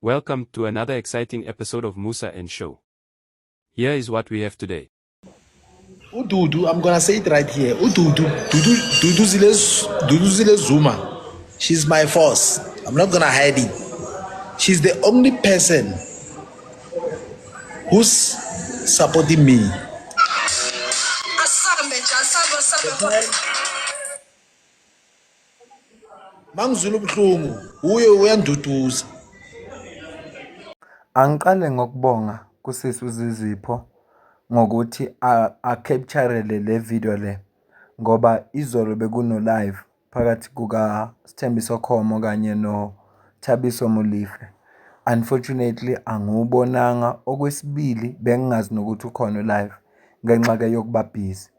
Welcome to another exciting episode of Musa and Show. Here is what we have today. Ududu, I'm gonna say it right here. Ududu, Dudu, Duduzile, Duduzile Zuma. She's my force. I'm not gonna hide it. She's the only person who's supporting me. Asambe nje asambe asambe. Mangizwile ubuhlungu, uye uyanduduza. Angiqale ngokubonga kusisi uZizipho ngokuthi a-capture le video le ngoba izolo bekuno-live phakathi kukaSthembiso Khomo kanye noThabiso Molefe. Unfortunately, angiwubonanga. Okwesibili, bengingazi nokuthi ukhona u-live ngenxa-ke yokuba busy.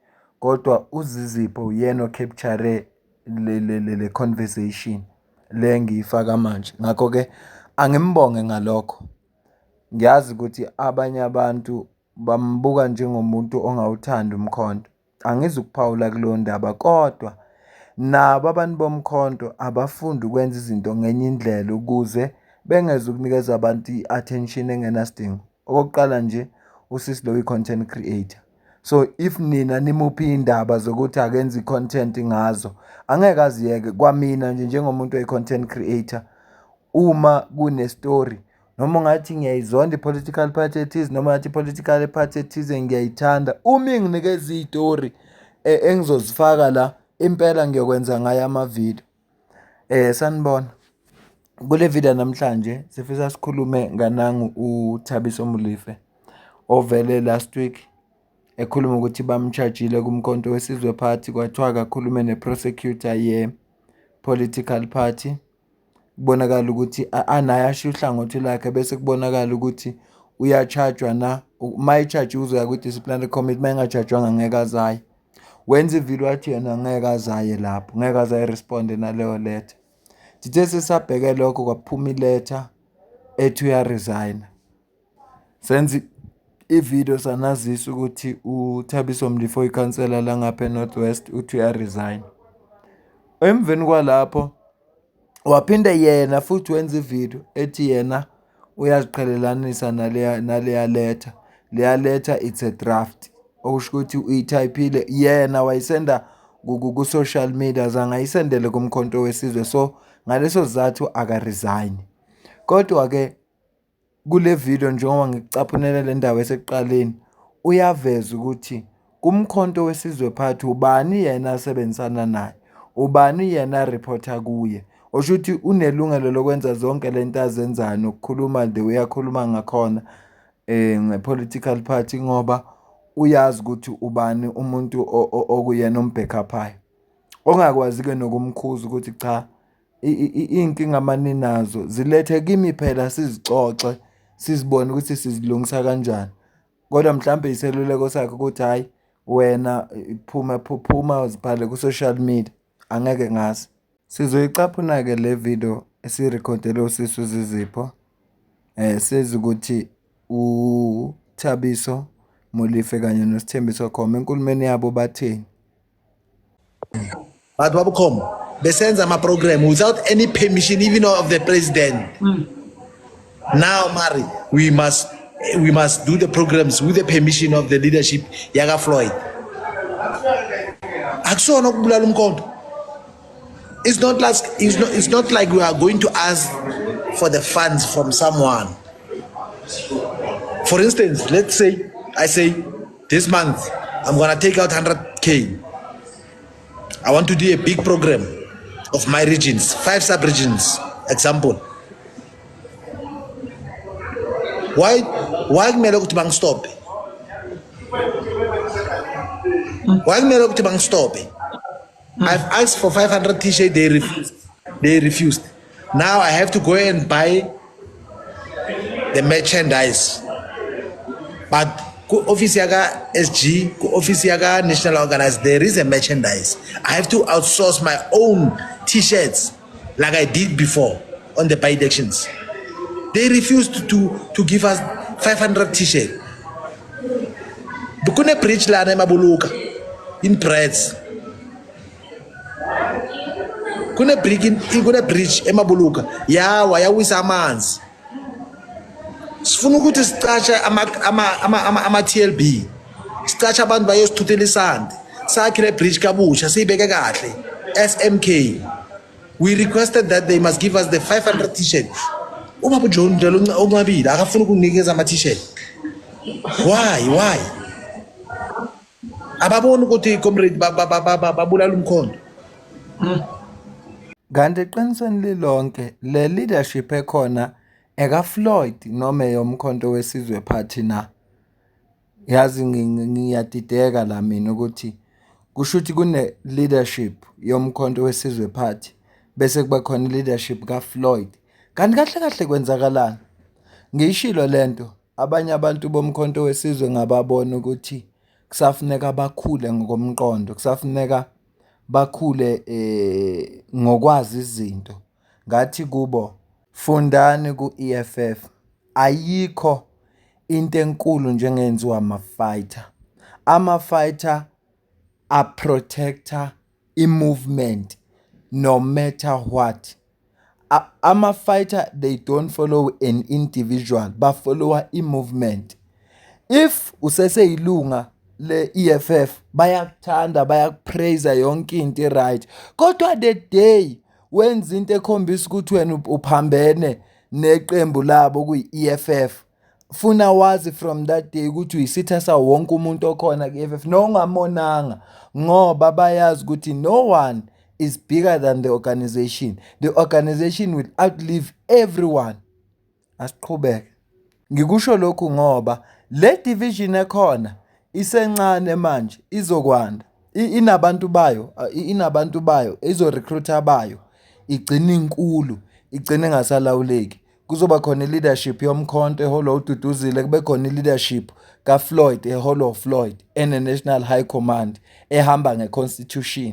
Kodwa uZizipho uyena o-capture le conversation le engiyifaka manje. Ngakho-ke angimbonge ngalokho. Ngiyazi ukuthi abanye abantu bambuka njengomuntu ongawuthandi umkhonto. Angizukuphawula kuleyo ndaba kodwa nabo abantu bomkhonto abafunde ukwenza izinto ngenye indlela ukuze bengeze ukunikeza abantu i-attention engenasidingo. Okokuqala nje, usisi lo uyi-content creator. So if nina nimuphe iy'ndaba zokuthi akenze i-content ngazo, angeke aziyeke. Kwamina nje njengomuntu oyi-content creator, uma kune-story noma ungathi ngiyayizonda i-political party ethize noma ungathi i-political party ethize ngiyayithanda, uma inginikeza iy'tori engizozifaka la, impela ngiyokwenza ngayo amavidiyo. Sanibona. Kule video namhlanje sifisa sikhulume nganangu uThabiso Molefe ovele last week ekhuluma ukuthi bamshajile kuMkhonto weSizwe Party kwathiwa akakhulume ne-prosecutor ye-political party. Kubonakala ukuthi anaye ashiye uhlangothi lakhe bese kubonakala ukuthi uya-charge-wa na. Uma e-charge-iwe uzoya kwi-disciplinary committee, uma enga-charge-wanga ngeke aze aye. Wenza ividiyo wathi yena ngeke aze aye lapho, ngeke aze ayi-respond-e naleyo letha. Sithe sisabheke lokho kwaphuma iletha ethi uya-resign-a. Senza ividiyo sanazisa ukuthi uThabiso Molefe oyikhansela langapha e-North West uthi uya-resign-a. Emveni kwalapho waphinde yena futhi wenza ividiyo ethi yena uyaziqhelelanisa naleya naleya letha. Leya letha it's a draft, okusho ukuthi uyithayiphile yena wayisenda ku-social media azange ayisendele kuMkhonto weSizwe. So ngaleso sizathu aka-resign-i. Kodwa-ke kule video njengoba ngikucaphunele le ndaba esekuqaleni, uyaveza ukuthi kuMkhonto weSizwe Party ubani yena asebenzisana naye, ubani yena a-report-a kuye. Osho ukuthi unelungelo lokwenza zonke le nto azenzayo nokukhuluma the way akhuluma ngakhona nge-political party ngoba uyazi ukuthi ubani umuntu okuyena om-back-up-ayo. Ongakwazi-ke nokumkhuza ukuthi cha iy'nkinga uma ninazo zilethe kimi phela sizixoxe sizibone ukuthi sizilungisa kanjani. Kodwa mhlampe iseluleko sakhe ukuthi hhayi wena phuma phuma uzibhale ku-social media, angeke ngazi. Sizoyicaphuna-ke le video esiyirikhodele usisi uZizipho sizwe ukuthi uThabiso Molefe kanye noSithembiso Khomo enkulumeni yabo batheni. But Babukhom, besenza ama-program without any permission even of the president. Now, Mari, we must do the programs with the permission of the leadership yaka Floyd. Akusona ukubulala umkhonto. It's not like we are going to ask for the funds from someone. For instance, let's say I say this month I'm gonna take out 100K. I want to do a big program of my regions, five sub-regions, example. Why kumele ukuthi bangistophe? Why kumele ukuthi bangistophe? I've asked for 500 t-shirt, they refused. They refused. Now I have to go and buy the merchandise. But ku office yaka SG, ku office yaka National Organizer, there is a merchandise. I have to outsource my own t-shirts like I did before on the by-elections. They refused to give us 500 t-shirt. Kune bridge lana eMabuluka in Brits. Kune bridge in kune bridge eMabuluka. Yawa yawisa amanzi. Sifuna ukuthi sicashe ama-TLB, sicashe abantu bayosithuthela isandi, sakhe le bridge kabusha, siyibeke kahle. SMK, we requested that they must give us the 500 t-shirt. Ubaba uJohn njalo unqabile, akafuni ukunikeza ama-t-shirt. Why ababoni ukuthi comrade babulala umkhondo? Kanti eqinisweni lilonke le leadership ekhona ekaFloyd noma eyoMkhonto weSizwe Party na? Yazi ngiyadideka la mina ukuthi kusho ukuthi kune-leadership yoMkhonto weSizwe Party bese kuba khona i-leadership kaFloyd. Kanti kahle kahle kwenzakalani? Ngiyishilo le nto, abanye abantu boMkhonto weSizwe ngababona ukuthi kusafuneka bakhule ngokomqondo, kusafuneka bakhule ngokwazi izinto. Ngathi kubo, fundani ku-E_F_F, ayikho into enkulu njengenziwa ama-fighter. Ama-fighter a-protect-a i-movement no matter what. Ama-fighter they don't follow an individual, ba-follow-a i-movement. If useseyilunga le-E_F_F bayakuthanda, bayaku-praise-a yonke into i-right, kodwa the day wenza into ekhombisa ukuthi wena uphambene neqembu labo okuyi-E_F_F, funa wazi from that day ukuthi uyisitha sawo wonke umuntu okhona ku-E_F_F nongamonanga, ngoba bayazi ukuthi no one is bigger than the organization. The organization will outlive everyone. Asiqhubeke. Ngikusho lokhu ngoba le division ekhona isencane manje izokwanda. Inabantu bayo, inabantu bayo, izo-recruit-a bayo, igcine inkulu, igcine ingasalawuleki. Kuzoba khona i-leadership yoMkhonto eholwa uDuduzile, kube khona i-leadership kaFloyd eholwa uFloyd ene-National High Command ehamba nge-constitution.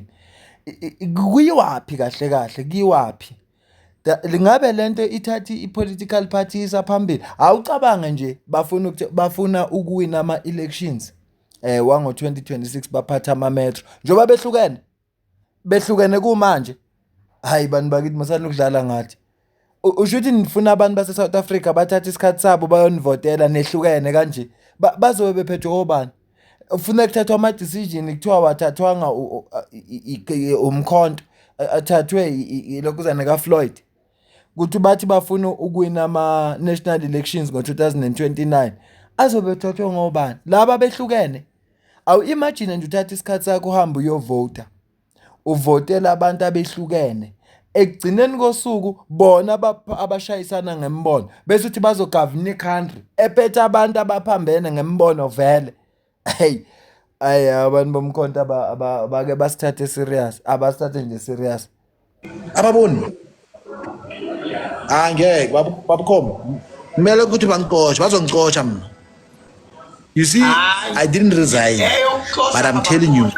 Kuyiwaphi kahle kahle, kuyiwaphi? Lingabe lento ithatha i-political party isa phambili? Awucabange nje bafuna ukuthi bafuna ukuwina ama-elections wango-2026 baphatha ama-metro njengoba behlukene behlukene kumanje. Hayi bantu bakithi, musani ukudlala ngathi. Usho ukuthi nifuna abantu base-South Africa bathathe isikhathi sabo bayonivotela nehlukene kanje? Bazobe bephethwe obani? Ufuna kuthathwa ama-decision kuthiwa wathathwanga umkhonto, athathwe ilokhuzana kaFloyd. Kuthi bathi bafuna ukuwina ama-national elections ngo-2029, azobe ethathwe ngobani laba behlukene? Awu-imagine nje uthatha isikhathi sakho uhambe uyovota, uvotela abantu abehlukene, ekugcineni kosuku bona abashayisana ngemibono bese uthi bazogavina i-country ephethe abantu abaphambene ngemibono vele. Hey, ayi abantu bomkhonto abake basithathe serious, abasithathe nje serious. Ababoni angeke babukhoma, kumele ukuthi bangixoshe, bazongixosha mina. You see, I didn't resign, but I'm telling you,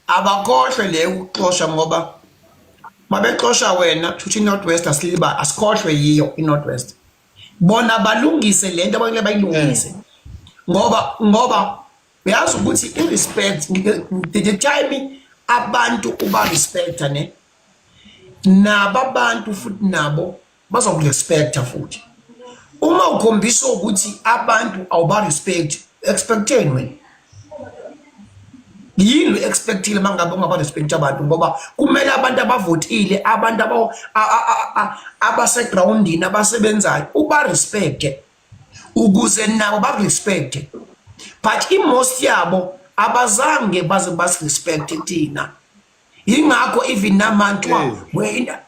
abakhohlwe le ukuxosha, ngoba mabexosha wena kusho i-North West asiliba asikhohlwe yiyo i-North West. Bona balungise lento abakumele bayilungise, ngoba uyazi ukuthi i-respect, the time abantu uba-respecta ne nabo abantu futhi nabo bazokurespecta futhi. Uma ukhombisa ukuthi abantu awuba-respect, expecteni wena yini u-expectile uma ngabe ungaba-respect abantu? Ngoba kumele abantu abavotile, abantu abasegrawundini abasebenzayo uba-respecte ukuze nabo bakurespecte, but i-most yabo abazange baze basirespecte thina. Yingakho even namanje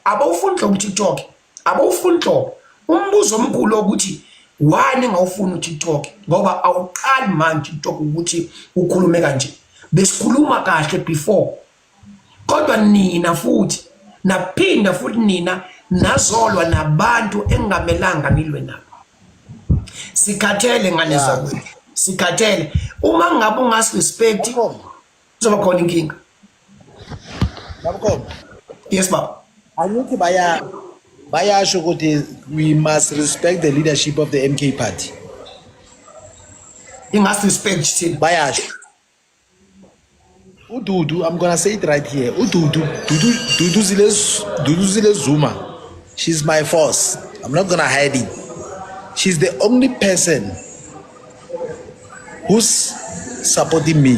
abawufuni nhlobo uTikTok, abawufuni nhlobo. Umbuzo omkhulu ukuthi why ningawufuni uTikTok? Ngoba awuqali manje TikTok ukuthi ukhulume kanje, besikhuluma kahle before, kodwa nina futhi naphinda futhi nina nazolwa nabantu engamelanga nilwe nabo. Sikhathele ngane zakwethu, sikhathele. Uma ngabe ungasirespect kuzoba khona inkinga. Babukhoma. Yes baba. Angithi bayasho ukuthi we must respect the leadership of the MK party. Ingasirespect thina. Bayasho. Ududu, I'm gonna say it right here. Ududu, Dudu, Duduzile, Duduzile Zuma. She's my force. I'm not gonna hide it. She's the only person who's supporting me.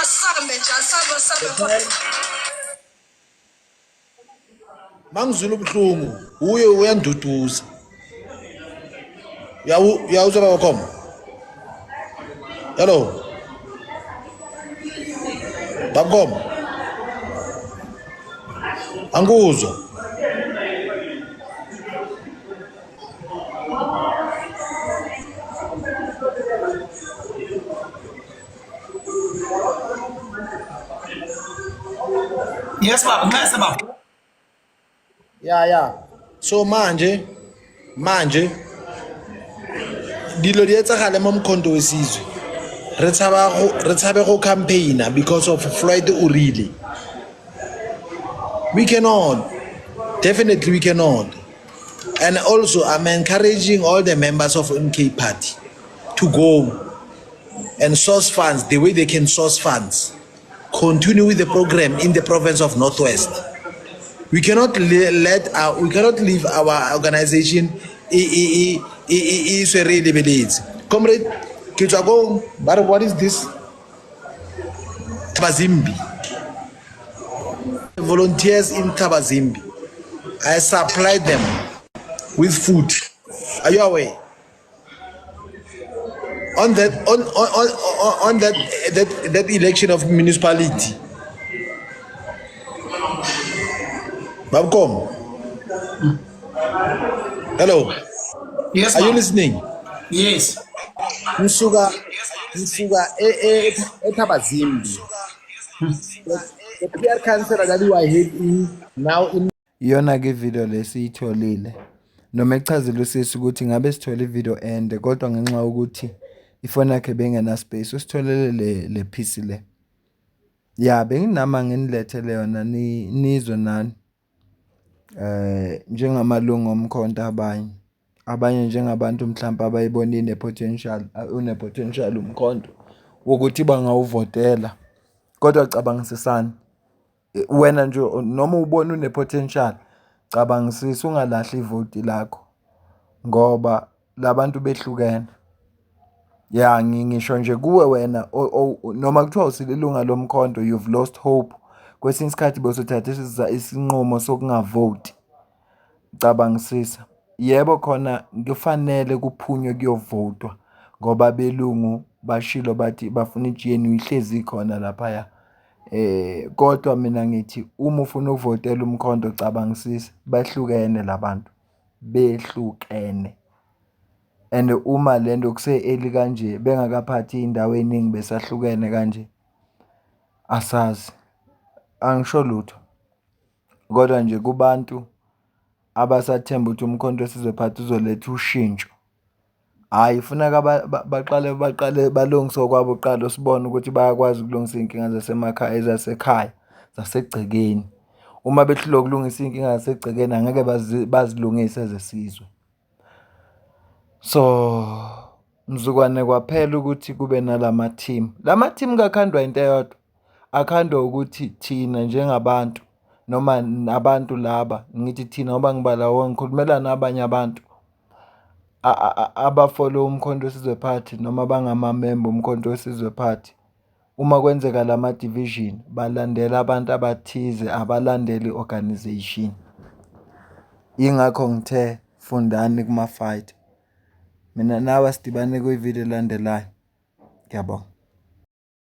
Asambe nje asambe asambe. Mangizwile ubuhlungu, uye uyanduduza. Uyawuzwa baba Khoma? Hello. Baba Khoma. Angikuzwa. Yes baba, nxese baba. Ya ya. So manje manje dilo di etsagale mo Mkhonto weSizwe. Re tshaba go re tshabe go campaigna because of Floyd o rile. We cannot. Definitely we cannot. And also I'm encouraging all the members of MK party to go and source funds the way they can source funds. Continue with the program in the province of Northwest. We cannot let our, we cannot leave our organization e e e e e e swere e lebeletse. Comrade, ke tswa ko ba re what is this? Thabazimbi. Volunteers in Thabazimbi. I supplied them with food. Are you aware? On that on that that that election of municipality. Babkom. Hello. Yes Are you baba. listening? Yes. Ngisuka ngisuka e e eThabazimbi. The PR councillor that you are head in now in Iyona-ke ividiyo le esiyitholile. Noma echazile usisi ukuthi ngabe sithole ividiyo ende kodwa ngenxa yokuthi ifoni yakhe beyingena-space usitholele le le piece le. Ya benginami anginilethele yona nizwe nani njengamalungu omkhonto abanye. Abanye njengabantu mhlampe abayibona ine-potential, une-potential umkhonto wokuthi bangawuvotela. Kodwa cabangisisani. Wena nje noma ubona une-potential, cabangisisa ungalahli ivoti lakho ngoba la bantu behlukene. Ya, ngisho nje kuwe wena noma kuthiwa usile ilunga lomkhonto you've lost hope. Kwesinye isikhathi bosuthatha isinqumo sokungavoti. Cabangisisa. Yebo khona kufanele kuphunywe kuyovotwa ngoba abelungu bashilo bathi bafuna i-G_N_U ihlezi ikhona laphaya. Kodwa mina ngithi uma ufuna ukuvotela uMkhonto cabangisisa, bahlukene la bantu, behlukene. And uma le nto kuse-early kanje bengakaphathi iy'ndawo ey'ningi besahlukene kanje, asazi, angisho lutho. Kodwa nje kubantu abasathemba ukuthi uMkhonto weSizwe Party uzoletha ushintsho, hhayi funeka baqale baqale balungise okwabo kuqala sibone ukuthi bayakwazi ukulungisa iy'nkinga zasemakhaya ezasekhaya zasegcekeni. Uma behlulwa ukulungisa iy'nkinga zasegcekeni angeke bazilungise ezesizwe. So mzukwane kwaphela ukuthi kube nalama team. Lama team kakhandwa into eyodwa. Akhandwa ukuthi thina njengabantu noma nabantu laba ngithi thina ngoba ngibala wonke ngikhulumela nabanye abantu abafolowa uMkhonto weSizwe Party noma abangamamemba oMkhonto weSizwe Party. Uma kwenzeka lama-division balandela abantu abathize abalandeli i-organisation. Yingakho ngithe fundani kuma-fight. Mina nawe asidibane kwividiyo elandelayo. Ngiyabonga.